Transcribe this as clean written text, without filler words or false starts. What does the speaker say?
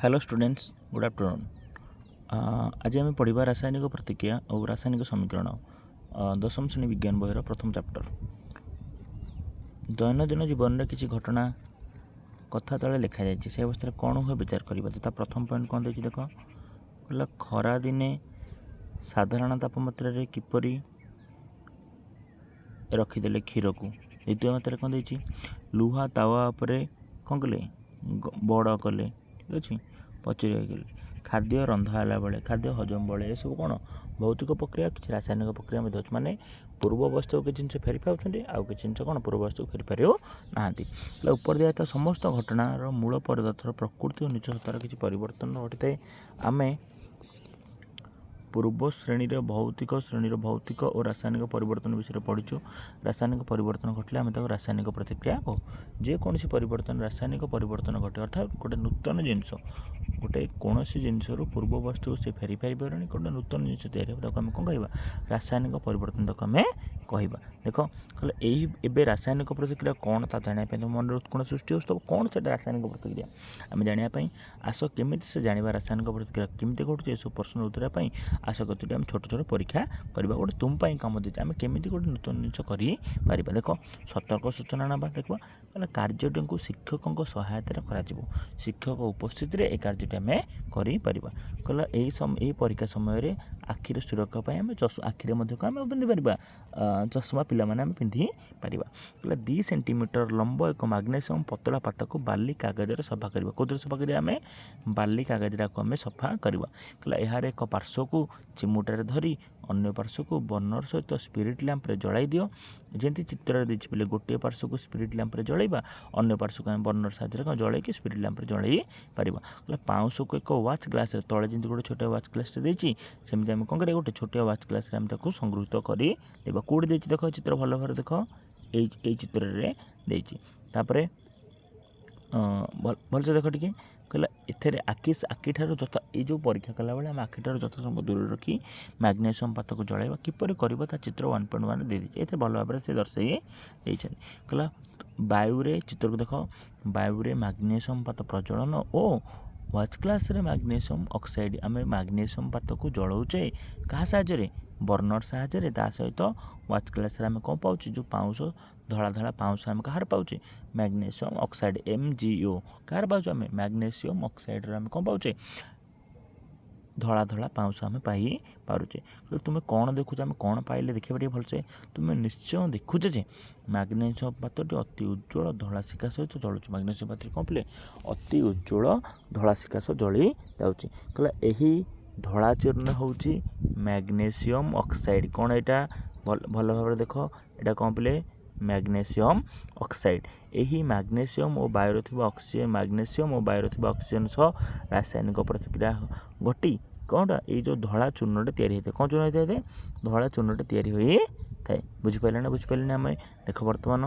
Hello students, good afternoon. ଆଜି ଆମେ ପଢ଼ିବା ରାସାୟନିକ ପ୍ରତିକ୍ରିୟା ଆଉ ରାସାୟନିକ ସମୀକରଣ, ଦଶମ ଶ୍ରେଣୀ ବିଜ୍ଞାନ ବହିର ପ୍ରଥମ ଚାପ୍ଟର। ଦୈନନ୍ଦିନ ଜୀବନରେ କିଛି ଘଟଣା କଥା ତଳେ ଲେଖାଯାଇଛି, ସେ ଅବସ୍ଥାରେ କ'ଣ ହୁଏ ବିଚାର କରିବା। ଯଥା ପ୍ରଥମ ପଏଣ୍ଟ କ'ଣ ଦେଇଛି ଦେଖ। କହିଲା, ଖରାଦିନେ ସାଧାରଣ ତାପମାତ୍ରାରେ କିପରି ରଖିଦେଲେ କ୍ଷୀରକୁ? ଦ୍ୱିତୀୟ ମାତ୍ରାରେ କ'ଣ ଦେଇଛି? ଲୁହା ତାୱା ଉପରେ କ'ଣ କଲେ? ବଡ଼ କଲେ, ଠିକ୍ ଅଛି, ପଚୁରିଆ କଲେ। ଖାଦ୍ୟ ରନ୍ଧା ହେଲା ବେଳେ, ଖାଦ୍ୟ ହଜମ ବେଳେ, ଏସବୁ କ'ଣ ଭୌତିକ ପ୍ରକ୍ରିୟା, କିଛି ରାସାୟନିକ ପ୍ରକ୍ରିୟା ମଧ୍ୟ ଅଛି। ମାନେ ପୂର୍ବ ଅବସ୍ଥାକୁ କିଛି ଜିନିଷ ଫେରି ପାଉଛନ୍ତି, ଆଉ କିଛି ଜିନିଷ କ'ଣ ପୂର୍ବ ଅବସ୍ଥାକୁ ଫେରି ପାରିବ ନାହାନ୍ତି। ହେଲେ ଉପରେ ଦିଆଯାଇଥିବା ସମସ୍ତ ଘଟଣାର ମୂଳ ପଦାର୍ଥର ପ୍ରକୃତି ଓ ନିଜ ସତ୍ତାର କିଛି ପରିବର୍ତ୍ତନ ଘଟିଥାଏ। ଆମେ ପୂର୍ବ ଶ୍ରେଣୀର ଭୌତିକ ଶ୍ରେଣୀର ଭୌତିକ ଓ ରାସାୟନିକ ପରିବର୍ତ୍ତନ ବିଷୟରେ ପଢ଼ିଛୁ। ରାସାୟନିକ ପରିବର୍ତ୍ତନ ଘଟିଲେ ଆମେ ତାକୁ ରାସାୟନିକ ପ୍ରତିକ୍ରିୟା କହୁ। ଯେକୌଣସି ପରିବର୍ତ୍ତନ ରାସାୟନିକ ପରିବର୍ତ୍ତନ ଘଟେ, ଅର୍ଥାତ୍ ଗୋଟେ ନୂତନ ଜିନିଷ, ଗୋଟେ କୌଣସି ଜିନିଷରୁ ପୂର୍ବ ବସ୍ତୁକୁ ସେ ଫେରି ପାରିବନି, ଗୋଟେ ନୂତନ ଜିନିଷ ତିଆରି ହେବ, ତାକୁ ଆମେ କ'ଣ କହିବା? ରାସାୟନିକ ପରିବର୍ତ୍ତନ ତାକୁ ଆମେ କହିବା। ଦେଖ, କହିଲେ ଏଇ ଏବେ ରାସାୟନିକ ପ୍ରତିକ୍ରିୟା କ'ଣ ତା ଜାଣିବା ପାଇଁ ତୁମ ମନରେ ଉତ୍କଣ୍ଠା ସୃଷ୍ଟି ହେଉଛି। ତ କ'ଣ ସେଇଟା ରାସାୟନିକ ପ୍ରତିକ୍ରିୟା ଆମେ ଜାଣିବା ପାଇଁ ଆସ। କେମିତି ସେ ଜାଣିବା ରାସାୟନିକ ପ୍ରତିକ୍ରିୟା କେମିତି ଘଟୁଛି, ଏସବୁ ପ୍ରଶ୍ନର ଉତ୍ତର ପାଇଁ ଆସ କେତୋଟି ଆମେ ଛୋଟ ଛୋଟ ପରୀକ୍ଷା କରିବା। ଗୋଟେ ତୁମ ପାଇଁ କାମ ଦେଇଛି, ଆମେ କେମିତି ଗୋଟେ ନୂତନ ଜିନିଷ କରିପାରିବା। ଦେଖ, ସତର୍କ ସୂଚନା ନେବା। ଦେଖିବା, କହିଲେ କାର୍ଯ୍ୟଟିକୁ ଶିକ୍ଷକଙ୍କ ସହାୟତାରେ କରାଯିବ। ଶିକ୍ଷକ ଉପସ୍ଥିତିରେ ଏ କାର୍ଯ୍ୟଟି ଆମେ କରିପାରିବା। କହିଲା ଏହି ପରୀକ୍ଷା ସମୟରେ ଆଖିର ସୁରକ୍ଷା ପାଇଁ ଆମେ ଆଖିରେ ମଧ୍ୟ ଆମେ ପିନ୍ଧିପାରିବା ଚଷମା, ପିଲାମାନେ ଆମେ ପିନ୍ଧିପାରିବା। କହିଲା, 2 ସେଣ୍ଟିମିଟର ଲମ୍ବ ଏକ ମାଗ୍ନେସିୟମ୍ ପତଳା ପାତକୁ ବାଲି କାଗଜରେ ସଫା କରିବା। କେଉଁଥିରେ ସଫା କରିବା ଆମେ? ବାଲି କାଗଜରେ ଆମେ ସଫା କରିବା। କହିଲା, ଏହାର ଏକ ପାର୍ଶ୍ୱକୁ ଚିମୁଟାରେ ଧରି ଅନ୍ୟ ପାର୍ଶ୍ୱକୁ ବର୍ଣ୍ଣର ସହିତ ସ୍ପିରିଟ୍ ଲ୍ୟାମ୍ପରେ ଜଳାଇ ଦିଅ, ଯେମିତି ଚିତ୍ରରେ ଦେଇଛି ପିଲେ। ଗୋଟିଏ ପାର୍ଶ୍ୱକୁ ସ୍ପିରିଟ୍ ଲ୍ୟାମ୍ପରେ ଜଳାଇବା, ଅନ୍ୟ ପାର୍ଶ୍ୱକୁ ଆମେ ବର୍ଣ୍ଣର ସାହାଯ୍ୟରେ କ'ଣ ଜଳେଇକି ସ୍ପିରିଟ୍ ଲ୍ୟାମ୍ପରେ ଜଳାଇ ପାରିବା। କହିଲା, ପାଉଁଶକୁ ଏକ ୱାଚ୍ ଗ୍ଲାସରେ, ତଳେ ଯେମିତି ଗୋଟେ ଛୋଟିଆ ୱାଚ୍ ଗ୍ଲାସଟେ ଦେଇଛି, ସେମିତି ଆମେ କ'ଣ କରିବା? ଗୋଟେ ଛୋଟିଆ ୱାଚ୍ ଗ୍ଲାସରେ ଆମେ ତାକୁ ସଂଗୃହୀତ କରିଦେବା। କେଉଁଠି ଦେଇଛି ଦେଖ, ଚିତ୍ର ଭଲ ଭାବରେ ଦେଖ, ଏଇ ଚିତ୍ରରେ ଦେଇଛି। ତାପରେ ଭଲସେ ଦେଖ ଟିକେ। କହିଲା, ଏଥିରେ ଆଖିଠାରୁ ଯଥା, ଏଇ ଯେଉଁ ପରୀକ୍ଷା କଲାବେଳେ ଆମେ ଆଖିଠାରୁ ଯଥା ସମ୍ଭବ ଦୂରରେ ରଖି ମ୍ୟାଗ୍ନେସିୟମ୍ ପାତକୁ ଜଳାଇବା। କିପରି କରିବ ତା ଚିତ୍ର 1.1 ଦେଇଦେଇଛି। ଏଥିରେ ଭଲ ଭାବରେ ସେ ଦର୍ଶାଇ ଦେଇଛନ୍ତି। କହିଲା, ବାୟୁରେ, ଚିତ୍ରକୁ ଦେଖ, ବାୟୁରେ ମ୍ୟାଗ୍ନେସିୟମ୍ ପାତ ପ୍ରଜ୍ୱଳନ ଓ ୱାଚ୍ ଗ୍ଲାସରେ ମ୍ୟାଗ୍ନେସିୟମ୍ ଅକ୍ସାଇଡ଼୍। ଆମେ ମ୍ୟାଗ୍ନେସିୟମ୍ ପାତକୁ ଜଳାଉଛେ କାହା ସାହାଯ୍ୟରେ? ବର୍ଣ୍ଣର ସାହାଯ୍ୟରେ। ତା ସହିତ ୱାଚ୍ ଗ୍ଲାସରେ ଆମେ କ'ଣ ପାଉଛେ? ଯେଉଁ ପାଉଁଶ, ଧଳା ଧଳା ପାଉଁଶ ଆମେ କାହାର ପାଉଛେ? Magnesium oxide, MgO। କାହାର ପାଉଛେ ଆମେ? ମ୍ୟାଗ୍ନେସିୟମ୍ ଅକ୍ସାଇଡ଼୍ର ଆମେ କ'ଣ ପାଉଛେ? ଧଳା ଧଳା ପାଉଁଶ ଆମେ ପାଇପାରୁଛେ। ତୁମେ କ'ଣ ଦେଖୁଛ? ଆମେ କ'ଣ ପାଇଲେ ଦେଖିବା ଟିକେ ଭଲସେ। ତୁମେ ନିଶ୍ଚୟ ଦେଖୁଛ ଯେ ମ୍ୟାଗ୍ନେସିୟମ୍ ପାତଟି ଅତି ଉଜ୍ଜ୍ୱଳ ଧଳା ଶିଖା ସହିତ ଜଳୁଛି। ମ୍ୟାଗ୍ନେସିୟମ୍ ପାତଟି କ'ଣ ପିଲେ? ଅତି ଉଜ୍ଜ୍ୱଳ ଧଳା ଶିଖା ସହ ଜଳି ଯାଉଛି। କହିଲା, ଏହି ଧଳା ଚୂର୍ଣ୍ଣ ହେଉଛି ମ୍ୟାଗ୍ନେସିୟମ୍ ଅକ୍ସାଇଡ଼୍। କ'ଣ ଏଇଟା? ଭଲ ଭାବରେ ଦେଖ, ଏଇଟା କ'ଣ ପିଲେ? Magnesium oxide. ଏହି ମ୍ୟାଗ୍ନେସିୟମ୍ ଓ ବାୟୁରେ ଥିବା ଅକ୍ସିଜେନ୍, ମ୍ୟାଗ୍ନେସିୟମ୍ ଓ ବାୟୁରେ ଥିବା ଅକ୍ସିଜେନ୍ ସହ ରାସାୟନିକ ପ୍ରତିକ୍ରିୟା ଘଟି କ'ଣଟା, ଏଇ ଯେଉଁ ଧଳା ଚୂର୍ଣ୍ଣଟା ତିଆରି ହୋଇଥାଏ। କ'ଣ ଚୂର୍ଣ୍ଣ ହୋଇଥାଏ? ଧଳା ଚୂର୍ଣ୍ଣଟା ତିଆରି ହୋଇଥାଏ। ବୁଝିପାରିଲେ ନା ବୁଝିପାରିଲେନି? ଆମେ ଦେଖ, ବର୍ତ୍ତମାନ